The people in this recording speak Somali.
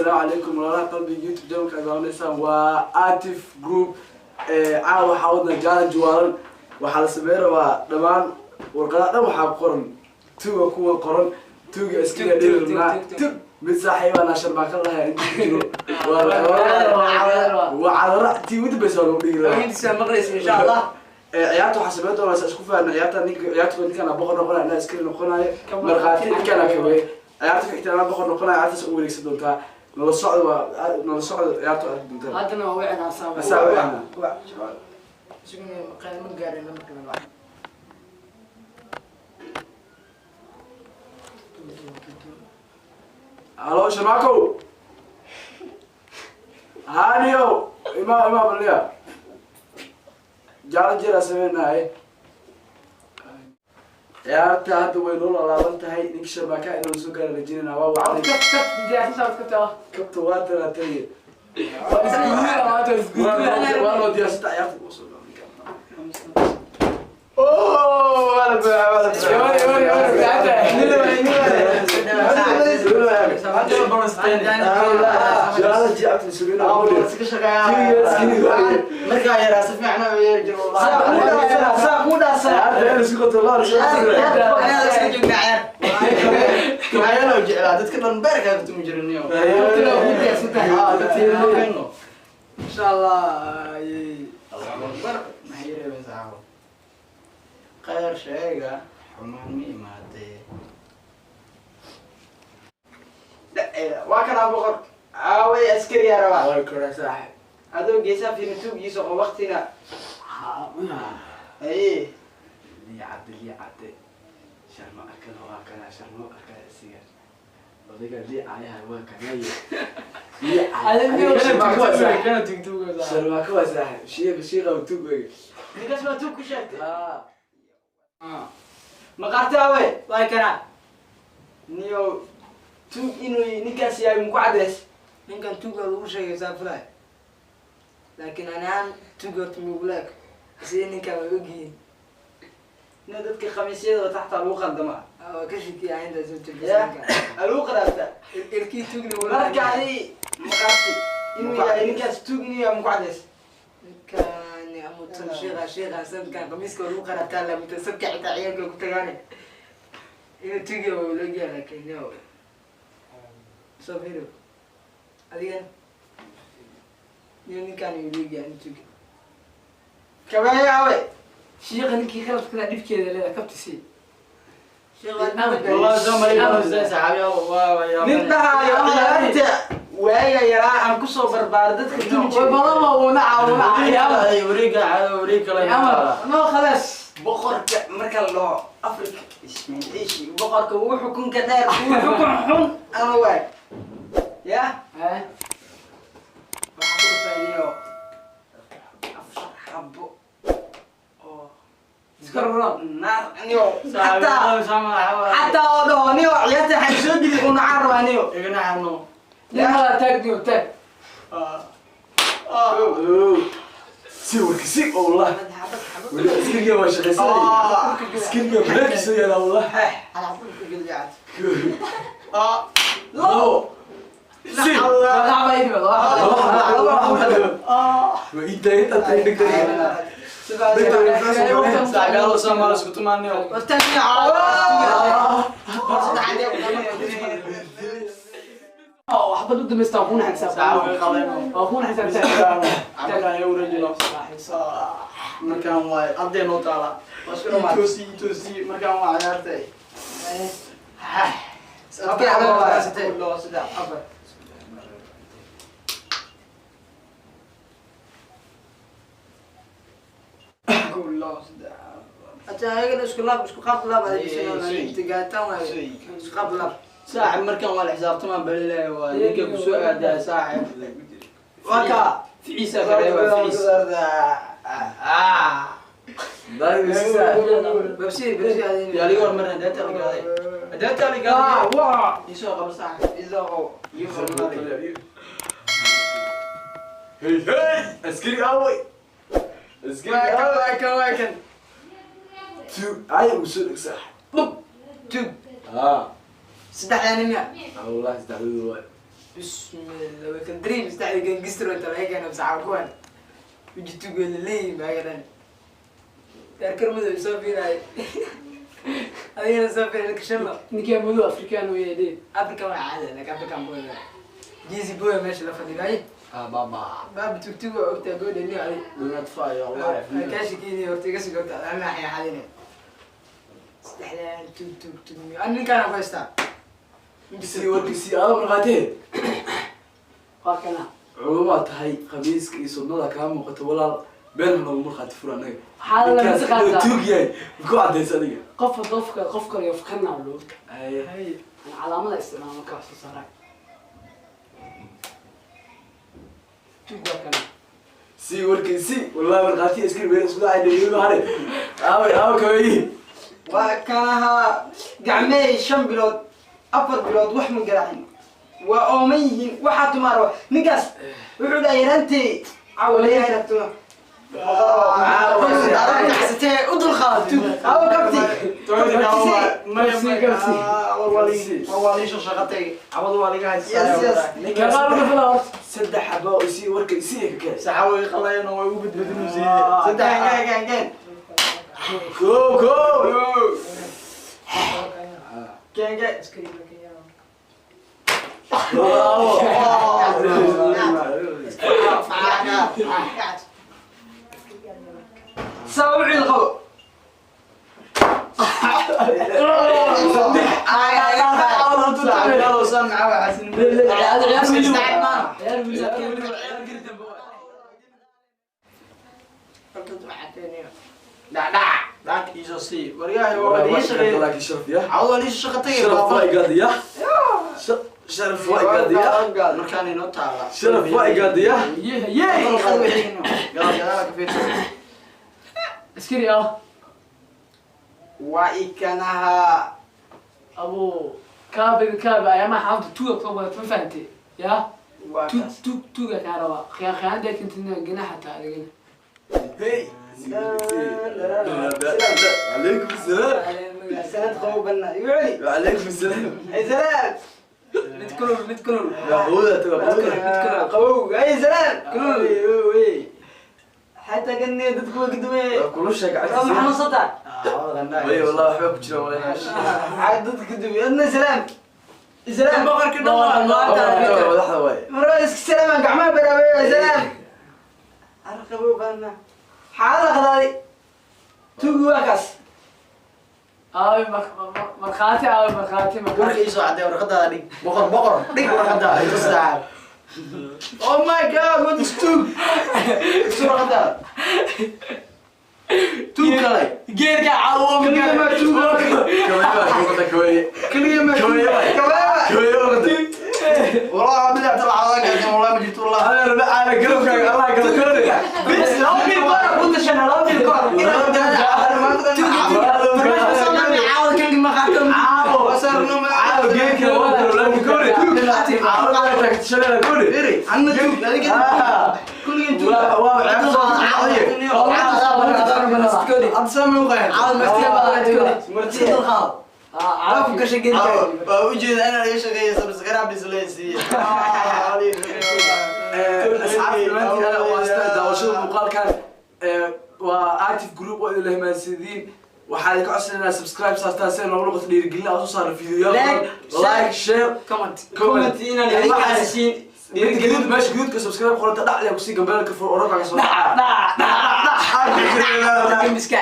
Assalaamu calaykum walaalaha qalbiga YouTube channelka aad daawaneysaan waa Atif Group. Caawa waxaa wadnaa challenge waalan. Waxaa la sameyn rabaa dhammaan warqadaha dhan waxaa ku qoran tuga, kuwa qoran tuga iskaga dhigi rabnaa. Tug. Mid saaxiibana sharbaaka lahaa inta ku jiro waa cadara tii ugu dambeysa waa lagu dhigi rabaa. Haweenkiisa maqlaysa insha Allah. Ciyaarta waxaa sameyn doonaa sa isku fahanna ciyaarta ninka ciyaarta ninkaan boqor noqonayo, anaa askari noqonayo, markhaati ninkaan kabeey. Ciyaarta xigta anaa boqor noqonayo, ciyaartaas u wareegsan doontaa. Nala socda, waa nala socda, ciyaarta arki doontaa. Haddana waa wicnaa saa. Asaa wicnaa. Isaguna maqaayad ma gaarin lambarka la. Halo Sharmaakow, haniyo ima ima balliya jaalo jeeraa sameynahay. Ciyaarta hadda way noo lalaaban tahay. Ninka Sharmaaka inuu soo gaara rajinayna waa wacday. Kaf kaf diyaarsan saad ka taa. Kabta waa taraatay. Waa isgududa maanta, isgududa. Waa loo diyaarsata ciyaarta uu soo dhaw ninka. Oh, wala wala. Jaalo jeebta sameyna. Markaa yaraa si fiican u yeeri jiro wallahi. Ciyaarta in isku qoto loo Waxyaalo jeclaa dadka dhan beerka ka tumi jirin niyo. Insha Allah maxay reebeen saaxibo? Khayr sheega, xumaan ma imaadee. Waa kanaa boqor aaway askari yaa rabaa. Waa kora saaxib. Adoo geesaha fiirin tuugiisa oo waqtina haye. Liicadde liicadde sharma arkana waa kana sharma arkana isiga odayga liicayaha waa kanaye. Sharmaaka waa saaxib shiiqa shiiqa tug wega. Ninkaas waa tuug ku sheegtay maqaarti aaway. Waa kana. Niyo tuug inuu ninkaas yahay muku cadeys. Ninkan tuuga lagu sheegay saa fulay. Laakiin ani ahaan tuuga horta mugulaag. Sidii ninkan way ogyihiin. Niyo dadka khamiisyada wata xataa lagu qaldama. Waa ka shakiya inta soo ya tuugaysa. Lagu qaraabta. Ilkii tuugna wala. Marka adi maqaarti inuu yahay ninkaas tuug inuu yahay muku cadeys. Ninkan amutan sheekha sheekha sanadkan qamiiska waa lagu qaraabtaa la mutan sabka xitaa ciyaalka ku tagaane. Inuu tuuga waa la ogyahay laakiin no. Soo fiiro. Adigan. Niyo ninkan uu leeyahay inuu tuuga. Kabeeye aaway. Sheekha ninkii khaladka dhibkeeda leedahay kabta sii. Nin dhahaayo ciyaarta waaga yaraa aan kusoo barbaaro dadka tumi jiray. No خلاص. Boqorka marka la dhaho Africa ismaciishi boqorka ugu xukunka dheer ugu xukun xun ama waay ya waxaa ku dhufayniyo 4 xabo oo Iska roon. Naar niyo xataa xataa oo dhaho niyo ciyaarta waxaan soo geli u nacaan rabaa niyo. Nin mala taag niyo taag. Si warka si wallah weli askariga waa shaqaysanaya, askariga barakiisa yaala wallah. Labo si Laba idin laba. waa inta inta dhigtay. Waxbaad u dambaystaa waa kuna xisaabtan. Waa kuna xisaabtan. Markaan waay arday noo taala itoosi itoosi markaan waa ciyaartay 4, 2, 3, 4. 1, 2, 3, 4. Ata ayagana isku laab isku qaab laab ay tigaatan waay isku qaab laab. Saaxib markaan waa la xisaabtamaan balilahay waa ninka kusoo aadaa saaxib waa kaa ficiisa kareeba ficiis. Babsi babsi adin. Yaa liga hormarin hadaata ligaaday hadaata ligaaday isoo qabo saaxib isoo qabo iyo hormarin. Hey hey askari aaway askari aaway. Waa kan waa kan. Tug ay uu soo dhig saaxib. Tug. Ah. Saddexdaa nin miya? Wallah saddexdooda waay. Bismillah, way kala dareemi saddexda gangster oo inta laga keeno saxaa kuwan. Weji tuug way laleeyihiin baaga dhan. Gaarkar madow soo fiiraayo. Adigana soo fiiray ilka shallo. Ninkaa madow Afrikaan weeye dhee. African waa caadi, like African boy waay. Jeezy boy meesha la fadhiyo. Baba. Baaba tug tug waa ogtahay gabadha nin adi. Do not fire wallahi. Kaashi keenay horta iga sii horta anaa xayaxadine. Saddexdan tug tug tug. Ani ninkaan ku haystaa. Si warkiisii aad marqaatee. Waa kana. Culumaa tahay khamiiska iyo sunnada kaa muuqata walaal been ha noogu markhaati fur annaga. Waxaa la Ninkaas mid inuu qaataa. tuug yahay ku caddaysa adiga. Qof qofka qof kale iyo fakana loo. Haye. Aan calaamada isticmaalo ka soo saaray. Tuug waa kana. Si warkiisii wallahi markhaati iska been isku dhacay dhaliilo hare. Aaway aaw kaweyi. Waa kan ahaa gacmey 5 bilood 4 bilood wax ma garaacin waa ooman yihiin waxaa tumaa raba ninkaas wuxuu dhahay yaraantey cawaleeyahay rabtuma Kacsatee u dulqaado. awo kabti Kabsi, kabsi. War waa liisho shaqatay Cabadu waa laga Yes, yes. Ninkaas Gabaal uga fila horta. saddex xabo oo isii warka isii ka keen. Saxawo ay qalayeen oo way u badbadinayeen. Saddex gaan gaan gaan Go go. gaan gaan. Bravo. Saa u ciil qabo. Ciyaar wili. شرف واي قاضية Markaan inoo taala. شرف واي قاضية Yee yee. Askari ah. Waa ikanaha. Abu kaabe kaabe ayaa xaafada tuuga soo wada ma fahantay ya Waa tuug kaas. tuug tuuga kaa rabaa khiyaan khiyaan deekintina ginaxa taa adigana. هي عليكم السلام. Sanad qabo banna. Yucli. وعليكم السلام. Ay salaam. Mid kulul, mid kulul. يا قوة تبقى قوة. Qabow. Ay salaam. Kulul. Xataa ganne dadku waa gudumee. كل شيء Waa قاعد maxanuunsantaa? وي والله احبك كثير والله. Xaa dadku gudumee. Adna salaam. Salaam. Boqorka dhan waa maanta. لحظة واي. Marwa iska salaaman gacmaha baraabay. Ay salaam. Ar qabow banna. Xaalada qadaaday. Tuugi waa kaas. Aawe markhaati aawe markhaati Warka markhaati. ii soo cadday warqadaada dhig. Boqor boqor dhig warqadaada inta saacad. Oh my God, what is tuug? Isu warqadaada. Tuug kale. Geerka caawo Kaliya ma tuug. كوي كوي Kaliya ma tuug. Kaweeye. Kaweeye. كوي ورقة. Wallahi billahi ta'ala cawada gaadin wallahi ma jirto wallahi. انا انا قلبك الله قلبك. Bis, laba bil ka hor ku tashan, laba bil ka hor. Caawo kangi ma qaato. Anna tuug, adiga kulligeen tuug. Hadda saamay u qayn. Caawo martiya baa martiya dulqaado. Waa ku gashay geerka. Waa u jeeda inaan iga shaqeeyo subscribe isleesiiye. asxaabta maanta ana waasta daawashada muuqaalkan waa active group oo idin lahmaansidiin waxaa idinka codsanaynaa subscribe saartaan si ay noogu noqoto dhiirigelin aan soo saarno fiidiyoyaal Like, like share Comment. comment Inaan idinka xasuusin. dhiirigelin meesha guduudka subscribe qoranta dhac lee kusii gambeelka fur oranka ka soo Dhac dhac dhac. dhac Miska.